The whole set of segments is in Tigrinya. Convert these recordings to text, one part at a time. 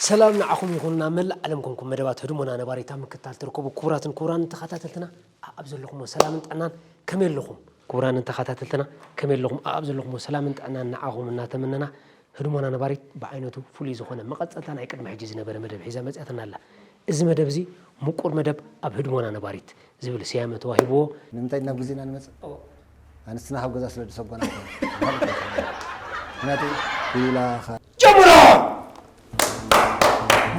ሰላም ንዓኹም ይኹን ናብ መላእ ዓለም ኮንኩም መደባት ህድሞና ነባሪታ ምክታል ትርከቡ ክቡራትን ክቡራን ተኸታተልትና ኣብ ዘለኹሞ ሰላምን ጥዕናን ከመይ ኣለኹም? ክቡራንን ተኸታተልትና ከመይ ኣለኹም? ኣብ ዘለኹሞ ሰላምን ጥዕናን ንዓኹም እናተመነና ህድሞና ነባሪት ብዓይነቱ ፍሉይ ዝኾነ መቐጸልታ ናይ ቅድሚ ሕጂ ዝነበረ መደብ ሒዛ መጽያትና ኣላ። እዚ መደብ እዚ ምቁር መደብ ኣብ ህድሞና ነባሪት ዝብል ስያመ ተዋሂብዎ። ንምንታይ ናብ ግዜና ንመጽእ? ኣንስትና ካብ ገዛ ስለ ዝሰጎና። ምክንያቱ ቢላ ጀምሮ!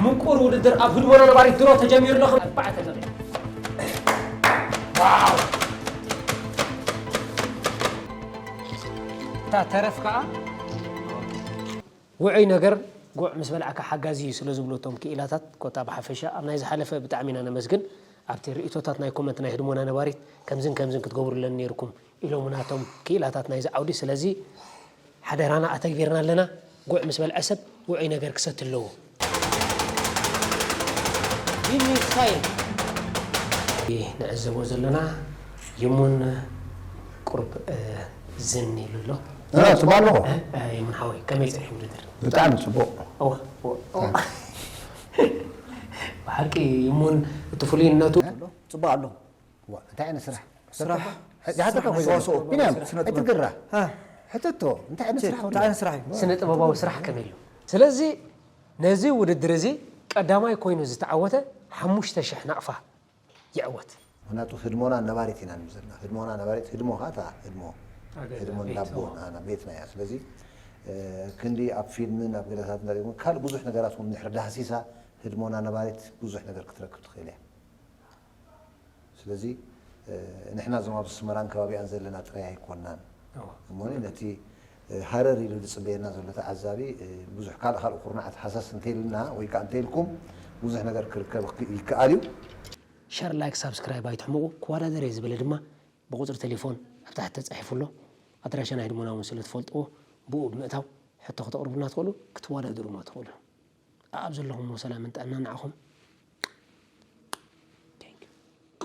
ምቁር ውድድር ኣብ ህድሞና ነባሪት ድሮ ተጀሚሩ ኣለኹ። ኣርባዕተ ነጥቢ። ዋው! እታ ተረፍ ከኣ ውዑይ ነገር ጉዕ ምስ በላዕካ ሓጋዚ እዩ ስለ ዝብሉ እቶም ክኢላታት ኮታ ብሓፈሻ ኣብ ናይ ዝሓለፈ ብጣዕሚ ኢና ነመስግን። ኣብቲ ርእቶታት ናይ ኮመንት ናይ ህድሞና ነባሪት ከምዝን ከምዝን ክትገብሩለን ነይርኩም ኢሎምና እቶም ክኢላታት ናይዚ ዓውዲ። ስለዚ ሓደራና ኣተግቢርና ኣለና። ጉዕ ምስ በልዐ ሰብ ውዑይ ነገር ክሰቲ ኣለዎ። ቢኒ ስታይል። ንዕዘቦ ዘለና ይሙን ቁሩብ ዝን ኢሉ ኣሎ። ጽቡቕ ኣለኹ። ይሙን ሓወይ ከመይ ጸኒሑ ውድድር? ብጣዕሚ ጽቡቕ። እወ እወ እወ። ብሓቂ ይሙን እቲ ፍሉይነቱ ጽቡቕ ኣሎ። እንታይ ዓይነት ስራሕ? ስራሕ ይሓተካ ኮይኑ ተዋስኦ፣ ቢንያም ስነ ጥበብ። ኣይትግራ። አ፣ ሕተቶ እንታይ ዓይነት ስራሕ? እንታይ ዓይነት ስራሕ እዩ? ስነ ጥበባዊ ስራሕ ከመይ ኣሎ? ስለዚ ነዚ ውድድር እዚ ቀዳማይ ኮይኑ ዝተዓወተ ሓሙሽተ ሽሕ ናቕፋ ይዕወት። ምክንያቱ ህድሞና ነባሪት ኢና ንብል ዘለና። ህድሞና ነባሪት፣ ህድሞ ከዓ እታ ህድሞ ህድሞ እንዳቦ ንዓና ቤትና እያ። ስለዚ ክንዲ ኣብ ፊልምን ኣብ ገለታት እንዳ ካልእ ብዙሕ ነገራት እውን ንድሕር ዳህሲሳ ህድሞና ነባሪት ብዙሕ ነገር ክትረክብ ትኽእል እያ። ስለዚ ንሕና እዞም ኣብ ኣስመራን ከባቢኣን ዘለና ጥራይ ኣይኮናን። እሞ ነቲ ሃረር ኢሉ ዝፅበየና ዘሎ ተዓዛቢ ብዙሕ ካልእ ካልእ ኩርናዓት ሃሰስ እንተይልና ወይ ከዓ እንተይልኩም ብዙሕ ነገር ክርከብ ይከኣል እዩ። ሸር፣ ላይክ፣ ሳብስክራይብ ኣይትሕመቑ። ክወዳደር እየ ዝበለ ድማ ብቁፅሪ ቴሌፎን ኣብ ታሕቲ ተፃሒፉ ኣሎ። ኣድራሻ ናይ ህድሞና እውን ስለ ትፈልጥዎ ብኡ ብምእታው ሕቶ ክተቕርቡልና ትኽእሉ፣ ክትወዳደሩ ድማ ትኽእሉ። ኣብ ዘለኹምዎ ሰላምን ጥዕናን ንዓኹም።